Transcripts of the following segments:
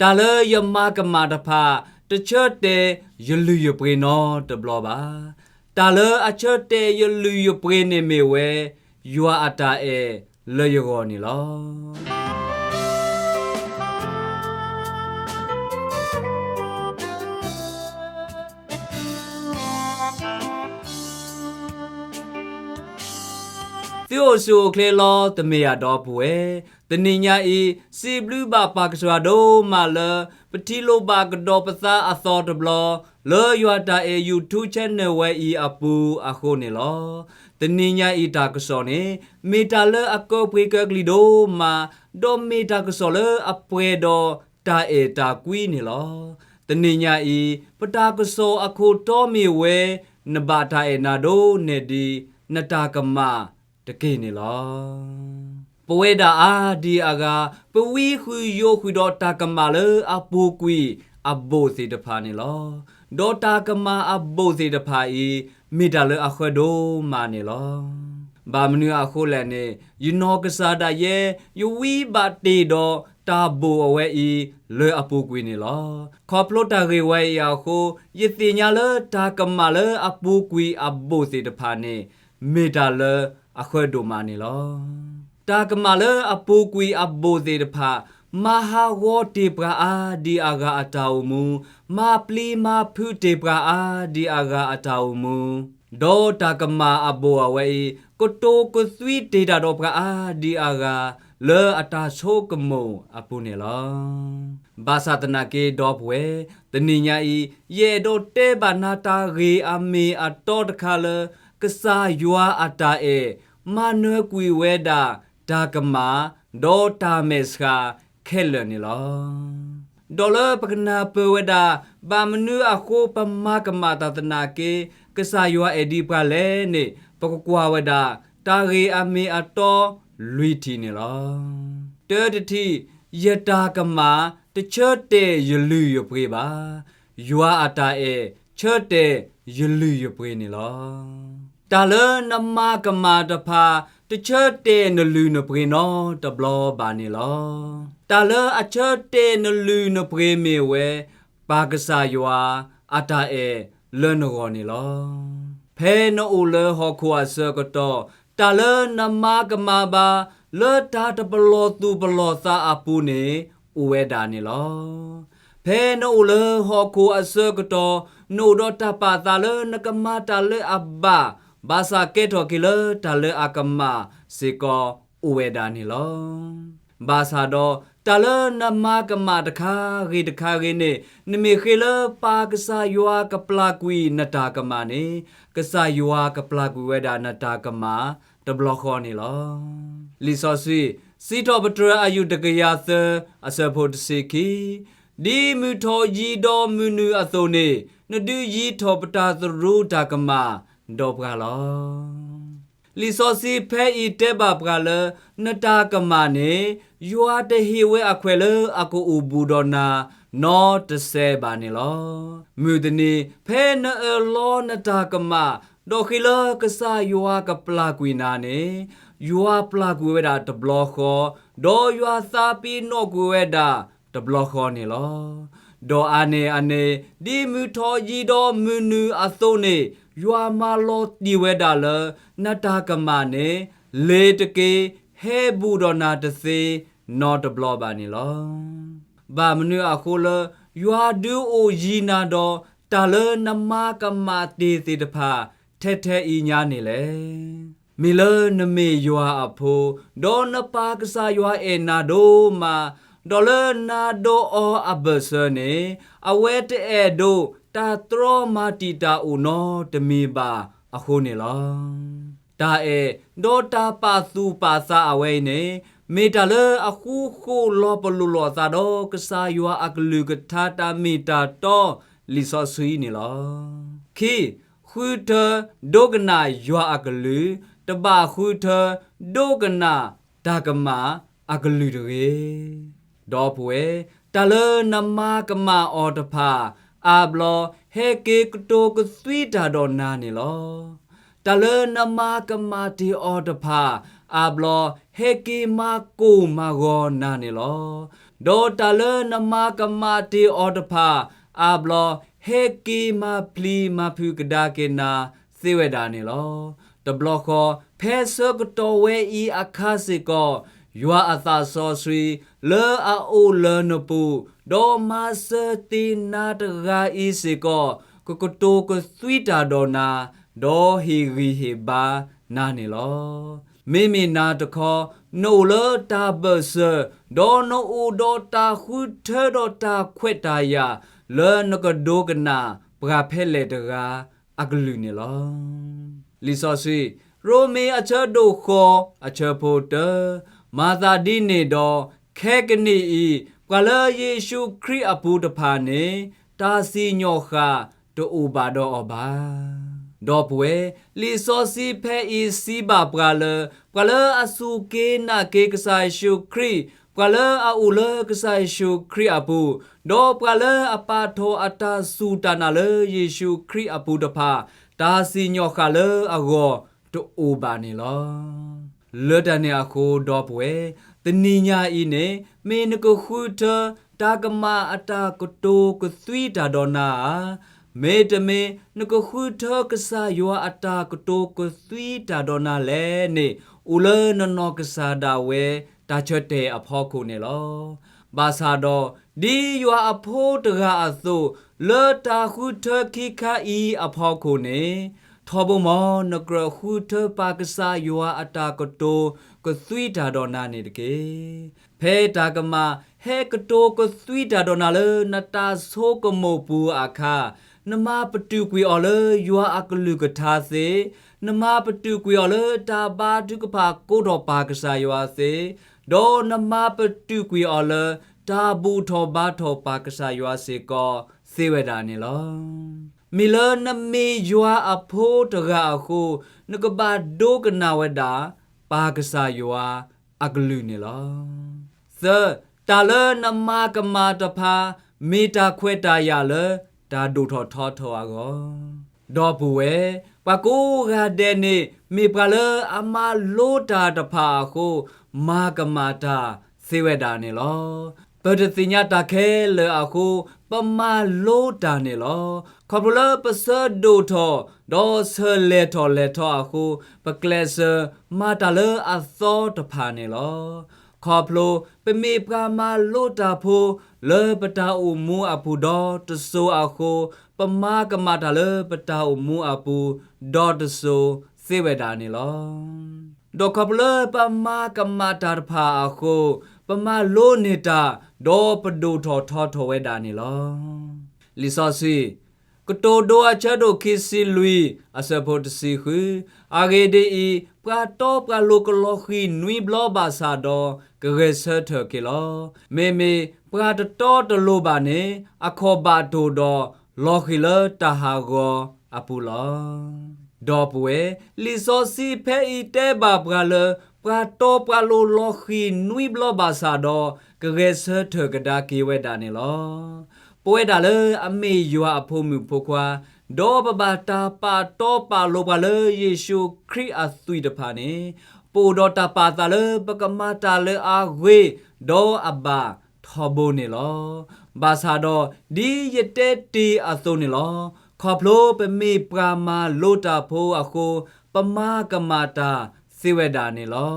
တၢ်လၢယမၤကမၣ်တဖၣ် တဆၢတဲာ်ယလုၢ်ယပှ့ၤနီတဘျီဘၣ်. တၢ်လၢအဆၢတဲာ်ယလုၢ်ယပှ့ၤန့ၣ်မ့ၢ်ဝဲ ယွၤအတၢ်အဲၣ်လၢယဂီၢ်န့ၣ်လီၤ. သုအိၣ်ဆူၣ်အိၣ်ချ့လီၤ တမ့ၢ်ယၤဒီပုၢ်ဝဲၢ်, တနံၤညါအံၤ စံးဘျုးဘၣ်ပၢ်ကစၢ်ဒိၣ်မးလၢ ပထံၣ်လိာ်ဘၣ်ကဒီးပသးအသီတဘျီ လၢယွၤတၢ်အဲၣ် YouTube channel ဝဲအံၤအပူၤအဃိန့ၣ်လီၤ. တနံၤညါအံၤတၢ်ကစီၣ်န့ၣ် မ့ၢ်တၢ်လၢအကၢပှ့ၤကၢကလံၤဒိၣ်မး, ဒီးမ့ၢ်တၢ်ကစီၣ်လၢအပှဲၤဒီးတၢ်အဲၣ်တၢ်ကွံန့ၣ်လီၤ. တနံၤညါအံၤ ပတၢ်ကစီၣ်အခိၣ်တီမ့ၢ်ဝဲ နဘၣ်တၢ်အဲၣ်နၤဒိၣ်န့ၢ်ဒံး နတၢ်ကမၣ်တက့ၢ်န့ၣ်လီၤ. ပဝဲဒၣ်အါဒံအါဂၤ ပဝံဃုာ်ယိးဃုာ်ဒီးတၢ်ကမၣ်လၢအပူၤကွံာ်အဘိၣ်သ့ၣ်တဖၣ်န့ၣ်လီၤ. ဒီးတၢ်ကမၣ်အဘိၣ်သ့ၣ်တဖၣ်အံၤ မ့ၢ်တၢ်လၢအဃၢဒိၣ်မးန့ၣ်လီၤ. ဘၣ်မနုၤအဃိလဲၣ်န့ၣ် ယနီၢ်ကစၢ်ဒၣ်ယဲ ယဝံဘၣ်တ့ၢ်ဒီးတၢ်ဘိၣ်အဝဲအံၤလၢအပူၤကွံာ်န့ၣ်လီၤ. ခီဖျိတၢ်ဂ့ၢ်ဝဲအံၤအဃိ ယသ့ၣ်ညါလၢတၢ်ကမၣ်လၢအပူၤကွံာ်အဘိၣ်သ့ၣ်တဖၣ်န့ၣ် မ့ၢ်တၢ်လၢအဃၢဒိၣ်မးန့ၣ်လီၤ. တၢ်ကမၣ်လၢအပူၤကွံာ်အဘိၣ်သ့ၣ်တဖၣ် မၤဟးဂီၤတ့ၢ်ပှၤအါဒံအါဂၤအတၢ်အိၣ်မူ, မၤပျံၤမၤဖုးတ့ၢ်ပှၤအါဒံအါဂၤအတၢ်အိၣ်မူ, ဒီးတၢ်ကမၣ်အဘိၣ်အဝဲအံၤ ကတိၤကသွံတ့ၢ်တၢ်ဒီးပှၤအါဒံအါဂၤ လၢအတၢ်ဆိကမိၣ်အပူၤန့ၣ်လီၤ. ဘၣ်ဆၣ်သနာ်က့ဒီပုၢ်ဝဲၢ်, တနံၤညါအံၤ ယအဲၣ်ဒိးတဲဘၣ်နၤတၢ်ဂ့ၢ်အမ့ၢ်အတီတခါလၢ ကစၢ်ယွၤအတၢ်အဲၣ် မၤနၢၤကွံာ်ဝဲဒၣ်တၢ်ကမၣ် ဒီးတၢ်မဲာ်ဆှးခဲလၢာ်န့ၣ်လီၤ. ဒီးလၢပကနၢ်ပၢၢ်ဝဲဒၣ် ဘၣ်မနုၤအဃိပမၤကမၣ်တၢ်သနာ်က့ ကစၢ်ယွၤအဲၣ်ဒံးပှၤလဲၣ်န့ၣ် ပကကွၢ်ဝဲဒၣ် တၢ်ဂ့ၢ်အမ့ၢ်အတီလွံၢ်ထံၣ်န့ၣ်လီၤ. တၢတထံၣ်, ယတၢ်ကမၣ် တဆၢတဲာ်ယလုၢ်ယပှ့ၤဘၣ်. ယွၤအတၢ်အဲၣ် ဆၢတဲာ်ယလုၢ်ယပှ့ၤန့ၣ်လီၤ. တၢ်လၢနမၤကမၣ်တဖၣ် တဆၢတဲာ်နလုၢ်နပှ့ၤနီတဘျီဘၣ်န့ၣ်လီၤ. တၢ်လၢအဆၢတဲာ်နလုၢ်နပှ့ၤမ့ၢ်ဝဲ ပၢ်ကစၢ်ယွၤအတၢ်အဲၣ်လၢနဂီၢ်န့ၣ်လီၤ. ဖဲနအိၣ်လၢဟီၣ်ခိၣ်အဆၢကတီၢ် တၢ်လၢနမၤကမၣ်ဘၣ် လၢတၢ်တပလီၢ်သူၣ်ပလီၢ်သးအပူၤန့ၣ် အိၣ်ဝဲဒၣ်န့ၣ်လီၤ. ဖဲနအိၣ်လၢဟီၣ်ခိၣ်အဆၢကတီၢ် နအိၣ်ဒီးတၢ်ပာ်သးလၢနကမၤတၢ်လၢအဘၣ်, ဘၣ်ဆၣ်ကဲထီၣ်က့ၤလၢတၢ်လၢအကမၣ်စ့ၢ်ကီး အိၣ်ဝဲဒၣ်န့ၣ်လီၤ. ဘၣ်ဆၣ်ဒီး တၢ်လၢနမၤကမၣ်တခါဂ့ၤတခါဂ့ၤန့ၣ် နမ့ၢ်ဃ့လၢပၢ်ကစၢ်ယွၤကပျၢ်ကွံာ်နတၢ်ကမၣ်န့ၣ် ကစၢ်ယွၤကပျၢ်ကွံာ်ဝဲဒၣ်နတၢ်ကမၣ်တဘျီဃီန့ၣ်လီၤ. လံာ်စီဆှံ, စံးထီၣ်ပတြၢၤအယူၢ်တကယၤသၢ အဆၢဖိတဆံခံ, ဒ်မုၢ်ထီၣ်ယံၤဒီးမုၢ်နုာ်အသိးန့ၣ် နဒုးယံၤထီၣ်ပတၢ်သရူးတၢ်ကမၣ်ဒီးပှၤလီၤ. လံာ်စီဆှံဖဲအံၤတဲဘၣ်ပှၤလၢ နတၢ်ကမၣ်န့ၣ် ယွၤတဟ့ၣ်ဝဲအခွဲးလၢအကအိၣ်ဘူးဒီးနၤ နီတစဲးဘၣ်န့ၣ်လီၤ. မုၢ်တနံၤ ဖဲနအၢၣ်လီၤနတၢ်ကမၣ် ဒီးဃ့လၢကစၢ်ယွၤကပျၢ်ကွံာ်နၤန့ၣ် ယွၤပျၢ်ကွံာ်ဝဲဒၣ်တဘျီဃီ, ဒီးယွၤသးပ့ၤနီၣ်ကွံာ်ဝဲဒၣ်တဘျီဃီန့ၣ်လီၤ. ဒီးအါန့ၢ်အန့ၣ် ဒ်မုၢ်ထီၣ်ယံၤဒီးမုၢ်နုာ်အသိးန့ၣ် ယွၤမၤလီၤတံၢ်ဝဲဒၣ်လၢ နတၢ်ကမၣ်န့ၣ် လ့ၤတက့ၢ် ဟဲဘူးဒီးနၤတသ့နီတဘျီဘၣ်န့ၣ်လီၤ. ဘၣ်မနုၤအဃိလၢ ယွၤဒုးအိၣ်ယံၤနၤဒီး တၢ်လၢနမၤကမၣ်တ့ၢ်သ့ၣ်တဖၣ် ထဲထဲအံၤညါန့ၣ်လဲၣ်. မ့ၢ်လၢနမ့ၢ်ယွၤအဖိ, ဒီးနပၢ်ကစၢ်ယွၤအဲၣ်နၤဒိၣ်မး, ဒီးလၢနဒိးအီၤအဘၢၣ်စၢၤန့ၣ် အဝဲတအဲၣ်ဒိးတၢ်တြီမၤတံာ်တာ်အိၣ်နီတမံၤဘၣ်အဃိန့ၣ်လီၤ. တၢ်အဲၣ် ဒီးတၢ်ပာ်သူၣ်ပာ်သးအဝဲအံၤန့ၣ် မ့ၢ်တၢ်လၢအဃူဃီၣ်လီၤပလိာ်လိာ်အသးဒီးကစၢ်ယွၤအကလုၢ်ကထါတၢ်မ့ၢ်တၢ်တီလံာ်စီဆှံန့ၣ်လီၤ. ခံ, ဃုထၢဒိကနၣ်ယွၤအကလုၢ်, တဘၣ်ဃုထၢဒိကနၣ်တၢ်ကမၣ်အကလုၢ်တဂ့ၤ. ဒီပုၢ်ဝဲၢ်, တၢ်လၢနမၤကမၣ်အီၤတဖၣ် အါဘျီ ဟဲက့ၤကတိၤကသွံတၢ်ဒီးနၤန့ၣ်လီၤ. တၢ်လၢနမၤကမၣ်တ့ၢ်အီၤတဖၣ် အါဘျီ ဟဲက့ၤမၤကိၢ်မၤဂီၤနၤန့ၣ်လီၤ. ဒီးတၢ်လၢနမၤကမၣ်တ့ၢ်အီၤတဖၣ်အါဘျီ, ဟဲက့ၤမၤပျံၤမၤဖုးကဒါက့ၤနၤသ့ဝဲဒၣ်န့ၣ်လီၤ. တဘျီဃီ, ဖဲဆၢကတီၢ်ဝဲအံၤအခါစ့ၢ်ကီး, ယွၤအသးစီဆှံလၢအအိၣ်လၢနပူၤ, ဒီးမၤစၢၤတ့ၢ်နၤတဂၤအံၤစ့ၢ်ကီး, ကကတိၤကသွံတၢ်ဒီးနၤ, ဒီးဟ့ၣ်ဂံၢ်ဟ့ၣ်ဘါနၤန့ၣ်လီၤ. မ့မ့ၢ်နၤတခီ, နအိၣ်လၢတၢ်ဘၢၣ်စၢၤ, ဒီးနအိၣ်ဒီးတၢ်ဃုထၢဒီးတၢ်ခွဲးတၢ်ယာ်, လၢနကဒိကနၣ်ပှၤဖဲလဲၣ်တဂၤအကလုၢ်န့ၣ်လီၤ. လံာ်စီဆှံ, ရိမ့ၤအဆၢဒိၣ်ဃိးအဆၢဖိတၢ, မၤသးဒ်န့ၣ်ဒီး, ခဲကနံၣ်အံၤ, ပှၤလၢယ့ၣ်ၡူးခရံာ်အပူၤတဖၣ်န့ၣ်, တၢ်စံၣ်ညီၣ်ဃာ်တအိၣ်ဘၣ်ဒီးအီၤဘၣ်. ဒီပုၢ်ဝဲၢ်, လံာ်စီဆှံဖဲအံၤစံးဘၣ်ပှၤလၢ ပှၤလၢအစူၢ်က့ၤနာ်က့ၤကစၢ်ယ့ၣ်ၡူးခရံာ်, ပှၤလၢအအိၣ်လၢကစၢ်ယ့ၣ်ၡူးခရံာ်အပူၤ, ဒီးပှၤလၢအပာ်ထီၣ်အတၢ်စူၢ်တၢ်နာ်လၢယ့ၣ်ၡူးခရံာ်အပူၤတဖၣ်, တၢ်စံၣ်ညီၣ်ဃာ်လၢအဂီၢ်တအိၣ်ဘၣ်န့ၣ်လီၤ. လၢတၢ်န့ၣ်အဃိ ဒီပုၢ်ဝဲၢ်, တနံၤညါအံၤန့ၣ် မ့ၢ်နကဃုထၢ တၢ်ကမၣ်အတၢ်ကတိၤကသွံတၢ်ဒီးနၤဧါ, မ့တမ့ၢ် နကဃုထၢကစၢ်ယွၤအတၢ်ကတိၤကသွံတၢ်ဒီးနၤလဲၣ်န့ၣ်, အိၣ်လၢနနီၢ်ကစၢ်ဒၣ်ဝဲတၢ်ဆၢတဲာ်အဖီခိၣ်န့ၣ်လီၤ. ဘၣ်ဆၣ်ဒီး, ဒ်ယွၤအဖိတဂၤအသိး, လၢတၢ်ဃုထၢခံခါအံၤအဖီခိၣ်န့ၣ်, ထီဘိမီၢ် နကြၢးဃုထၢပာ်ကစၢ်ယွၤအတၢ်ကတိၤကသွံတၢ်ဒီးနၤန့ၣ်တက့ၢ်. ဖဲတၢ်ကမၣ်ဟဲကတိၤကသွံတၢ်ဒီးနၤလၢနတၢ်ဆိကမိၣ်ပူၤအခါ, နမၤပတုာ်ကွံာ်အီၤလၢယွၤအကလုၢ်ကထါသ့, နမၤပတုာ်ကွံာ်အီၤလၢတၢ်ဘါထုကဖၣ်ကိးထီၣ်ပာ်ကစၢ်ယွၤသ့, ဒီးနမၤပတုာ်ကွံာ်အီၤလၢတၢ်ဘူၣ်ထီၣ်ဘါထီၣ်ပာ်ကစၢ်ယွၤစ့ၢ်ကီးသ့ဝဲဒၣ်န့ၣ်လီၤ. မ့ၢ်လၢနမ့ၢ်ယွၤအဖိတဂၤအဃိ, နကဘၣ်ဒိကနၣ်ဝဲဒၣ် ပၢ်ကစၢ်ယွၤအကလုၢ်န့ၣ်လီၤ. သၢ, တၢ်လၢနမၤကမၣ်တဖၣ် မ့ၢ်တၢ်ခွဲးတၢ်ယာ်လၢတၢ်ဒိၣ်ထီၣ်ထီထီၣ်အဂီၢ်, ဒီပုၢ်ဝဲၢ်, ပှၤကိးဂၤဒဲးန့ၣ် မ့ၢ်ပှၤလၢအမၤလိတၢ်တဖၣ်အဃိ, မၤကမၣ်တၢ်သ့ဝဲဒၣ်န့ၣ်လီၤ. ပတသ့ၣ်ညါတၢ်ခဲလၢာ်အဃိ, ပမၤလိတၢ်န့ၣ်လီၤ. ခီဖျိလၢပဆၢဒိၣ်ထီၣ်, ဒီးဆၢလဲၤထီၣ်လဲၤထီအဃိ, ပကျဲးစၢးမၤတၢ်လၢအသီတဖၣ်န့ၣ်လီၤ. ခီဖျိပမ့ၢ်ပှၤမၤလိတၢ်ဖိ လၢပတၢ်အိၣ်မူအပူၤဒီတစိၤအဃိ, ပမၤကမၣ်တၢ်လၢပတၢ်အိၣ်မူအပူၤ ဒီတစိၤသ့ဝဲဒၣ်န့ၣ်လီၤ. ဒီးခီဖျိလၢပမၤကမၣ်တၢ်တဖၣ်အဃိ, ပမၤလိန့ၢ်တၢ်, ဒီးပဒိၣ်ထီၣ်ထီထီၣ်ဝဲဒၣ်န့ၣ်လီၤ. လံာ်စီဆှံ ကတိၤဒိအဆၢဒိၣ်ခံဆံလွံၢ် အဆၢဖိတဆံဃု, အဂ့ၢ်ဒ်အံၤ, ပှၤတီပှၤလိၤကလီၤဃံၤနွံဘျီဘၣ်ဆၣ်ဒီး ကဂဲၤဆၢထၢၣ်က့ၤလီၤ. မ့မ့ၢ်ပှၤတတီတလိၤဘၣ်န့ၣ်, အခီၣ်ဘၣ်တိၢ်ဒီးလီၤဃံၤလၢတၢ်ဟးဂီၤအပူၤလီၤ. ဒီပုၢ်ဝဲၢ်, လံာ်စီဆှံဖဲအံၤတဲဘၣ်ပှၤလၢ ပှၤတီပှၤလိၤလီၤဃံၤနွံဘျီဘၣ်ဆၣ်ဒီး ကဂဲၤဆၢထၢၣ်ကဒါက့ၤဝဲဒၣ်န့ၣ်လီၤ. ပဝဲဒၣ်လၢအမ့ၢ်ယွၤအဖိမုၣ်ဖိခွါ, ဒီးပဘၣ်တၢ်ပာ်တီပာ်လိၤပှၤလၢယ့ၣ်ၡူးခရံာ်အသွံၣ်တဖၣ်န့ၣ်, ပအိၣ်ဒီးတၢ်ပာ်သးလၢပကမၤတၢ်လၢအဂ့ၤဒီးအဘၣ်ထီဘိန့ၣ်လီၤ. ဘၣ်ဆၣ်ဒီးဒ်ယတဲတ့ၢ်အသိးန့ၣ်လီၤ. ခီဖျိပမ့ၢ်ပှၤမၤလိတၢ်ဖိအဃိ, ပမၤကမၣ်တၢ်သ့ဝဲဒၣ်န့ၣ်လီၤ.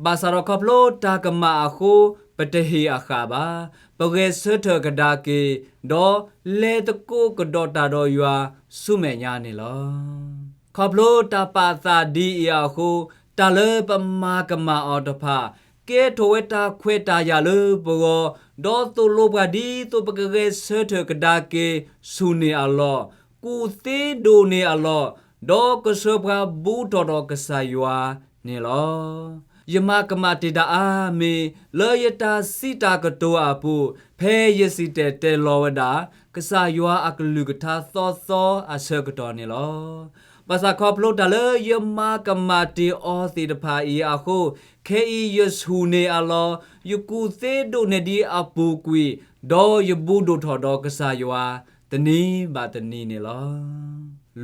ဘၣ်ဆၣ်ဒီးခီဖျိတၢ်ကမၣ်အဃိ, ပတဟ့ၣ်အဃၣ်ဘၣ်. ပဂဲၤဆၢထၢၣ်ကဒါက့ၤ, ဒီးလဲၤသကိးကဒီးတၢ်ဒီးယွၤဆူမဲာ်ညါန့ၣ်လီၤ. ခီဖျိတၢ်ပာ်သးဒ်အံၤအဃိ, တၢ်လၢပမၤကမၣ်အီၤတဖၣ်, ကဲထီၣ်ဝဲတၢ်ခွဲးတၢ်ယာ်လၢပဂီၢ်, ဒီးသိၣ်လိပှၤဒ်သိးပကဂဲၤဆၢထၢၣ်ကဒါက့ၤဆူၣ်န့ၢ်အလီၢ်, ကူၣ်သ့ဒိၣ်န့ၢ်အလီၢ်, ဒီးကဆှၢပှၤဘူးထီၣ်ဒီးကစၢ်ယွၤန့ၣ်လီၤ. ယမၤကမၣ်တ့ၢ်တၢ်အါမံၤ လၢယတၢ်စံးတၢ်ကတိၤအပူၤ, ဖဲယစံၣ်တဲၤတဲလီၤဝဲဒၣ် ကစၢ်ယွၤအကလုၢ်ကထါသီသီအဆၢကတီၢ်န့ၣ်လီၤ. ဘၣ်ဆၣ်ခီဖျိတၢ်လၢယမၤကမၣ်တ့ၢ်အီၤသ့ၣ်တဖၣ်အံၤအဃိ, ခဲအံၤယဆူၣ်န့ၢ်အလီၢ်, ယကူၣ်သ့ဒိၣ်န့ၢ်ဒံးအပူၤကွံာ်, ဒီးယဘူးဒိၣ်ထီၣ်ဒီးကစၢ်ယွၤ တနံၤဘၣ်တနံၤန့ၣ်လီၤ.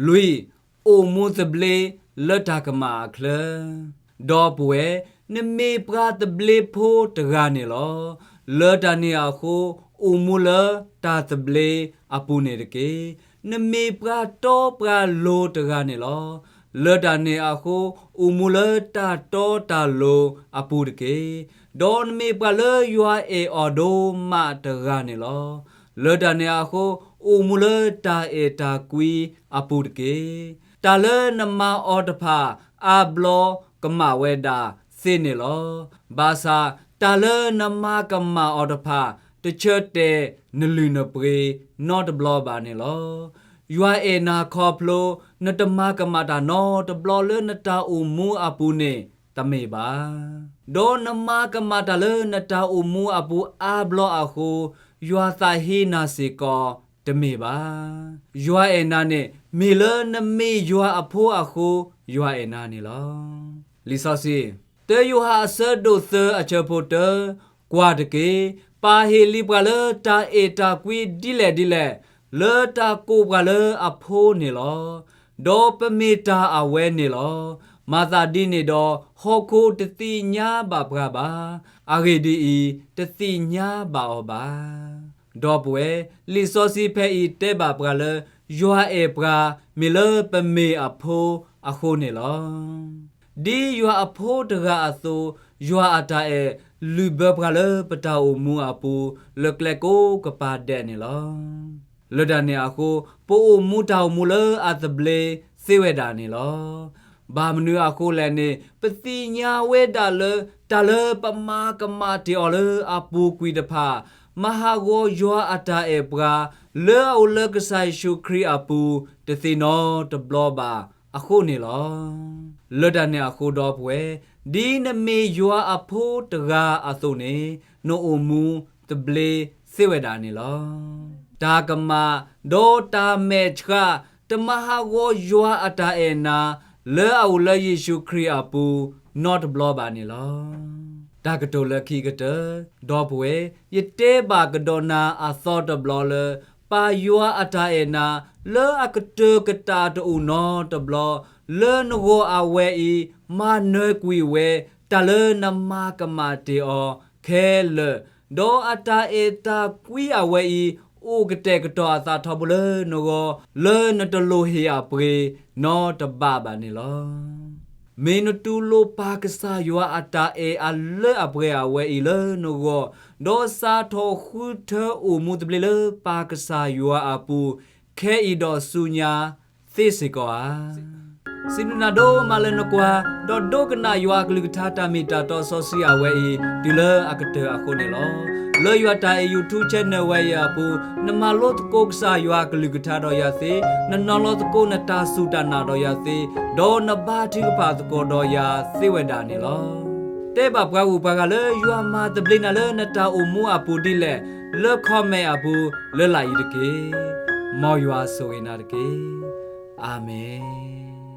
လွံၢ်, အိၣ်မူသဘျ့လၢတၢ်ကမၣ်အချၢ. ဒီပုၢ်ဝဲၢ်, နမ့ၢ်ပှၤသဘျ့ဖိတဂၤန့ၣ်လီၤ. လၢတၢ်န့ၣ်အဃိ, အိၣ်မူလၢတၢ်သဘျ့အပူၤန့ၣ်တက့ၢ်. နမ့ၢ်ပှၤတီပှၤလိၤတဂၤန့ၣ်လီၤ. လၢတၢ်န့ၣ်အဃိ, အိၣ်မူလၢတၢ်တီတၢ်လိၤအပူၤတက့ၢ်. ဒီးနမ့ၢ်ပှၤလၢယွၤအဲၣ်အီၤဒိၣ်မးတဂၤန့ၣ်လီၤ. လၢတၢ်န့ၣ်အဃိ, အိၣ်မူလၢတၢ်အဲၣ်တၢ်ကွံအပူၤတက့ၢ်. တၢ်လၢနမၤအီၤတဖၣ် အါဘျီကမၣ်ဝဲဒၣ်သ့န့ၣ်လီၤ. ဘၣ်ဆၣ်, တၢ်လၢနမၤကမၣ်အီၤတဖၣ် တဆၢတဲာ်နလုၢ်နပှ့ၤနီတဘျီဘၣ်န့ၣ်လီၤ. ယွၤအဲၣ်နၤခီဖျိ နတမၤကမၣ်တၢ်နီတဘျီလၢနတၢ်အိၣ်မူအပူၤန့ၣ် တမ့ၢ်ဘၣ်. ဒီးနမၤကမၣ်တၢ်လၢနတၢ်အိၣ်မူအပူၤအါဘျီအဃိ, ယွၤသးဟ့နၤစ့ၢ်ကီးတမ့ၢ်ဘၣ်. ယွၤအဲၣ်နၤန့ၣ် မ့ၢ်လၢနမ့ၢ်ယွၤအဖိအဃိ ယွၤအဲၣ်နၤန့ၣ်လီၤ. လံာ်စီဆှံ, တၢယိၤဟၣ်အဆၢဒိၣ်သၢအဆၢဖိတၢ, ကွၢ်တက့ၢ်, ပၢ်ဟ့ၣ်လံပှၤလၢတၢ်အဲၣ်တၢ်ကွံဒ်လဲၣ်ဒ်လဲၣ်, လၢတၢ်ကိးပှၤလၢအဖိန့ၣ်လီၤ. ဒီးပမ့ၢ်တၢ်အဝဲန့ၣ်လီၤ. မၤသးဒ်န့ၣ်ဒီး ဟီၣ်ခိၣ်တသ့ၣ်ညါဘၣ်ပှၤဘၣ်. အဂ့ၢ်ဒ်အံၤ, တသ့ၣ်ညါဘၣ်အီၤဘၣ်. ဒီပုၢ်ဝဲၢ်, လံာ်စီဆှံဖဲအံၤတဲဘၣ်ပှၤလၢ ယွၤအဲၣ်ပှၤ မ့ၢ်လၢပမ့ၢ်အဖိအဃိန့ၣ်လီၤ. ဒ်ယွၤအဖိတဂၤအသိး, ယွၤအတၢ်အဲၣ်လုၢ်ဘၢပှၤလၢပတၢ်အိၣ်မူအပူၤ လၢကျဲကိးကပၤဒဲးန့ၣ်လီၤ. လၢတၢ်န့ၣ်အဃိ, ပအိၣ်မူတၢ်အိၣ်မူလၢအသဘျ့သ့ဝဲဒၣ်န့ၣ်လီၤ. ဘၣ်မနုၤအဃိလဲၣ်န့ၣ်, ပသ့ၣ်ညါဝဲဒၣ်လၢ တၢ်လၢပမၤကမၣ်တ့ၢ်အီၤလၢအပူၤကွံာ်တဖၣ် မၤဟးဂီၤယွၤအတၢ်အဲၣ်ပှၤ လၢအအိၣ်လၢကစၢ်ယ့ၣ်ၡူးခရံာ်အပူၤ တသ့နီတဘျီဘၣ်အဃိန့ၣ်လီၤ. လၢတၢ်န့ၣ်အဃိဒီပုၢ်ဝဲၢ်, ဒ်နမ့ၢ်ယွၤအဖိတဂၤအသိးန့ၣ်, နအိၣ်မူသဘျ့သ့ဝဲဒၣ်န့ၣ်လီၤ. တၢ်ကမၣ်, ဒီးတၢ်မဲာ်ဆှး, တမၤဟးဂီၤယွၤအတၢ်အဲၣ်နၤ လၢအအိၣ်လၢယ့ၣ်ၡူးခရံာ်အပူၤ နီတဘျီဘၣ်န့ၣ်လီၤ. တၢ်ကတိၤလၢခံကတၢၢ်, ဒီပုၢ်ဝဲၢ်, ယတဲဘၣ်ကဒီးနၤအသီတဘျီလၢ ပၢ်ယွၤအတၢ်အဲၣ်နၤ လၢအကတၢၢ်ကတၢၢ်တအိၣ်နီတဘျီ, လၢနဂီၢ်အဝဲအံၤ မၤနၢၤကွံာ်ဝဲ တၢ်လၢနမၤကမၣ်တ့ၢ်အီၤခဲလၢာ်, ဒီးအတၢ်အဲၣ်တၢ်ကွံအဝဲအံၤ အိၣ်ကတဲာ်ကတီၤအသးထီဘိလၢနဂီၢ် လၢနတလိၣ်ဟ့ၣ်အပှ့ၤနီတဘၣ်ဘၣ်န့ၣ်လီၤ. မ့ၢ်နတူၢ်လိာ်ပၢ်ကစၢ်ယွၤအတၢ်အဲၣ်အလၢအပှဲၤအဝဲအံၤလၢနဂီၢ်, ဒီးစးထီၣ်ဃုထၢအိၣ်မူသဘျ့လၢပၢ်ကစၢ်ယွၤအပူၤ ခဲအံၤဒီးဆူညါသ့စ့ၢ်ကီးဧါ. စံးဘျုးနၤဒိၣ်မးလၢနကွၢ်, ဒီးဒိကနၣ်ယွၤအကလုၢ်ကထါတၢ်မ့ၢ်တၢ်တီစီဆှံအဝဲအံၤ တုၤလၢအကတၢၢ်အဃိန့ၣ်လီၤ. လၢယွၤတၢ်အဲၣ် YouTube channel ဝဲအံၤအပူၤ, နမၤလိသကိးကစၢ်ယွၤအကလုၢ်ကထါဒီးယၤသ့, နနီၤလီၤသကိးနတၢ်စူၢ်တၢ်နာ်ဒီးယၤသ့, ဒီးနဘါထုကဖၣ်သကိးဒီးယၤသ့ဝဲဒၣ်န့ၣ်လီၤ. တဲဘၣ်ပှၤဂုၤပှၤဂၤလၢယွၤမၤသဘျ့နၤလၢနတၢ်အိၣ်မူအပူၤဒ်လဲၣ်, လၢ comment အပူၤလၢလာ်အံၤတက့ၢ်. မ်ယွၤဆိၣ်ဂ့ၤနၤတက့ၢ်. အၤမ့ၣ်.